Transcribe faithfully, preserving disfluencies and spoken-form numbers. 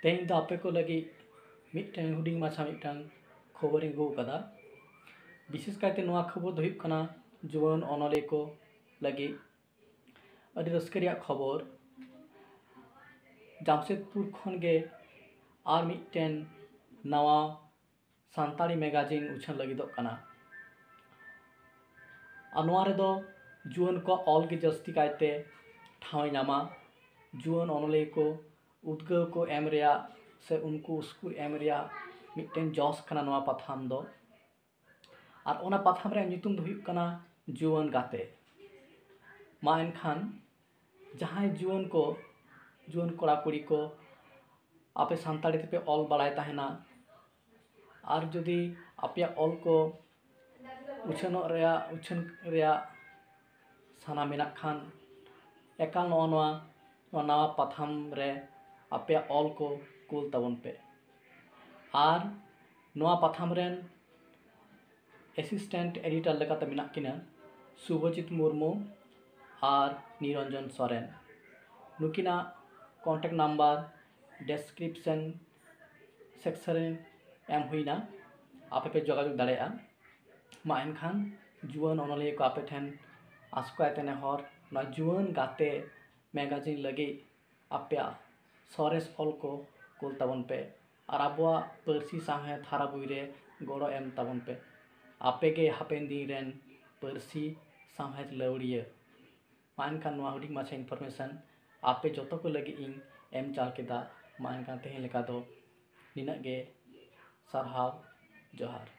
ᱛᱮᱦᱮᱧ ᱫᱚ ᱟᱯᱮ ᱠᱚ ᱞᱟᱹᱜᱤᱫ ᱢᱤᱫᱴᱮᱱ ᱦᱩᱰᱤᱧ ᱢᱟᱪᱷᱟ ᱢᱤᱫᱴᱟᱝ ᱠᱷᱚᱵᱚᱨᱤᱧ ᱟᱹᱜᱩ ᱟᱠᱟᱫᱟ᱾ ᱵᱤᱥᱮᱥ ᱠᱟᱭᱛᱮ ᱱᱚᱣᱟ ᱠᱷᱚᱵᱚᱨ ᱫᱚ ᱦᱩᱭᱩᱜ ᱠᱟᱱᱟ ᱡᱩᱣᱟᱹᱱ ᱚᱱᱚᱞᱤᱭᱟᱹ ᱠᱚ ᱞᱟᱹᱜᱤᱫ᱾ ᱟᱹᱰᱤ ᱨᱟᱹᱥᱠᱟᱹ ᱨᱮᱭᱟᱜ ᱠᱷᱚᱵᱚᱨ, ᱡᱟᱢᱥᱮᱫᱽᱯᱩᱨ ᱠᱷᱚᱱ ᱜᱮ ᱟᱨ ᱢᱤᱫᱴᱮᱱ ᱱᱟᱣᱟ ᱥᱟᱱᱛᱟᱲᱤ ᱢᱮᱜᱟᱡᱤᱱ ᱩᱪᱷᱟᱹᱱ ᱞᱟᱹᱜᱤᱫᱚᱜ ᱠᱟᱱᱟ᱾ ᱟᱨ ᱱᱚᱣᱟ ᱨᱮᱫᱚ ᱡᱩᱣᱟᱹᱱ ᱠᱚᱣᱟᱜ ᱚᱞ ᱜᱮ ᱡᱟᱹᱥᱛᱤ ᱠᱟᱭᱛᱮ ᱴᱷᱟᱶ ᱮ ᱧᱟᱢᱟ᱾ ᱡᱩᱣᱟᱹᱱ ᱚᱱᱚᱞᱤᱭᱟᱹ ᱠᱚ ᱩᱫᱽᱜᱟᱹᱣ ᱠᱚ ᱮᱢ ᱨᱮᱭᱟᱜ ᱥᱮ ᱩᱱᱠᱩ ᱩᱥᱠᱩᱨ ᱮᱢ ᱨᱮᱭᱟᱜ ᱢᱤᱫᱴᱮᱱ ᱡᱚᱥ ᱠᱟᱱᱟ ᱱᱚᱣᱟ ᱯᱟᱛᱷᱟᱢ ᱫᱚ᱾ ᱟᱨ ᱚᱱᱟ ᱯᱟᱛᱷᱟᱢ ᱨᱮᱭᱟᱜ ᱧᱩᱛᱩᱢ ᱫᱚ ᱦᱩᱭᱩᱜ ᱠᱟᱱᱟ ᱡᱩᱣᱟᱹᱱ ᱜᱟᱛᱮ᱾ ᱢᱟ ᱮᱱᱠᱷᱟᱱ ᱡᱟᱦᱟᱸᱭ ᱡᱩᱣᱟᱹᱱ ᱠᱚ, ᱡᱩᱣᱟᱹᱱ ᱠᱚᱲᱟ ᱠᱩᱲᱤ ᱠᱚ, ᱟᱯᱮ ᱥᱟᱱᱛᱟᱲᱤ ᱛᱮᱯᱮ ᱚᱞ ᱵᱟᱲᱟᱭ ᱛᱟᱦᱮᱱᱟ, ᱟᱨ ᱡᱩᱫᱤ ᱟᱯᱮᱭᱟᱜ ᱚᱞ ᱠᱚ ᱩᱪᱷᱟᱹᱱᱚᱜ ᱨᱮᱭᱟᱜ, ᱩᱪᱷᱟᱹᱱ ᱨᱮᱭᱟᱜ ᱥᱟᱱᱟ ᱢᱮᱱᱟᱜ ᱠᱷᱟᱱ, ᱮᱠᱟᱞ ᱱᱚᱜᱼᱚ ᱱᱚᱣᱟ, ᱱᱚᱣᱟ ᱱᱟᱣᱟ ᱯᱟᱛᱷᱟᱢ ᱨᱮ ᱟᱯᱮᱭᱟᱜ ᱚᱞ ᱠᱚ ᱠᱩᱞ ᱛᱟᱵᱚᱱ ᱯᱮ᱾ ᱟᱨ ᱱᱚᱣᱟ ᱯᱟᱛᱷᱟᱢ ᱨᱮᱱ ᱮᱥᱤᱥᱴᱮᱱᱴ ᱮᱰᱤᱴᱚᱨ ᱞᱮᱠᱟᱛᱮ ᱢᱮᱱᱟᱜ ᱠᱤᱱᱟ ᱥᱩᱵᱷᱚᱡᱤᱛ ᱢᱩᱨᱢᱩ ᱟᱨ ᱱᱤᱨᱚᱧᱡᱚᱱ ᱥᱚᱨᱮᱱ᱾ ᱱᱩᱠᱤᱱᱟᱜ ᱠᱚᱱᱴᱮᱠᱴ ᱱᱟᱢᱵᱟᱨ ᱰᱮᱥᱠᱨᱤᱯᱥᱚᱱ ᱥᱮᱠᱥᱚᱱ ᱨᱮ ᱮᱢ ᱦᱩᱭᱱᱟ, ᱟᱯᱮ ᱯᱮ ᱡᱳᱜᱟᱡᱳᱜᱽ ᱫᱟᱲᱮᱭᱟᱜᱼᱟ᱾ ᱢᱟ ᱮᱱᱠᱷᱟᱱ ᱡᱩᱣᱟᱹᱱ ᱚᱱᱚᱞᱤᱭᱟᱹ ᱠᱚ ᱟᱯᱮ ᱴᱷᱮᱱ ᱟᱥᱠᱟᱭ ᱛᱮ ᱱᱮᱦᱚᱨ, ᱱᱚᱣᱟ ᱡᱩᱣᱟᱹᱱ ᱜᱟᱛᱮ ᱢᱮᱜᱟᱡᱤᱱ ᱞᱟᱹᱜᱤᱫ ᱟᱯᱮᱭᱟᱜ ᱥᱚᱨᱮᱥ ᱚᱞ ᱠᱚ ᱠᱩᱞ ᱛᱟᱵᱚᱱ ᱯᱮ ᱟᱨ ᱟᱵᱚᱣᱟᱜ ᱯᱟᱹᱨᱥᱤ ᱥᱟᱶᱦᱮᱫ ᱦᱟᱨᱟ ᱵᱩᱨᱩᱭ ᱨᱮ ᱜᱚᱲᱚ ᱮᱢ ᱛᱟᱵᱚᱱ ᱯᱮ᱾ ᱟᱯᱮ ᱜᱮ ᱦᱟᱯᱮᱱ ᱫᱤᱱ ᱨᱮᱱ ᱯᱟᱹᱨᱥᱤ ᱥᱟᱶᱦᱮᱫ ᱞᱟᱹᱣᱲᱤᱭᱟᱹ᱾ ᱢᱟ ᱮᱱᱠᱷᱟᱱ ᱱᱚᱣᱟ ᱦᱩᱰᱤᱧ ᱢᱟᱪᱷᱟ ᱤᱱᱯᱷᱚᱨᱢᱮᱥᱚᱱ ᱟᱯᱮ ᱡᱚᱛᱚ ᱠᱚ ᱞᱟᱹᱜᱤᱫ ᱤᱧ ᱮᱢ ᱪᱟᱞ ᱠᱮᱫᱟ᱾ ᱢᱟ ᱮᱱᱠᱷᱟᱱ ᱛᱮᱦᱮᱧ ᱞᱮᱠᱟ ᱫᱚ ᱱᱤᱱᱟᱹᱜ ᱜᱮ᱾ ᱥᱟᱨᱦᱟᱣ, ᱡᱚᱦᱟᱨ᱾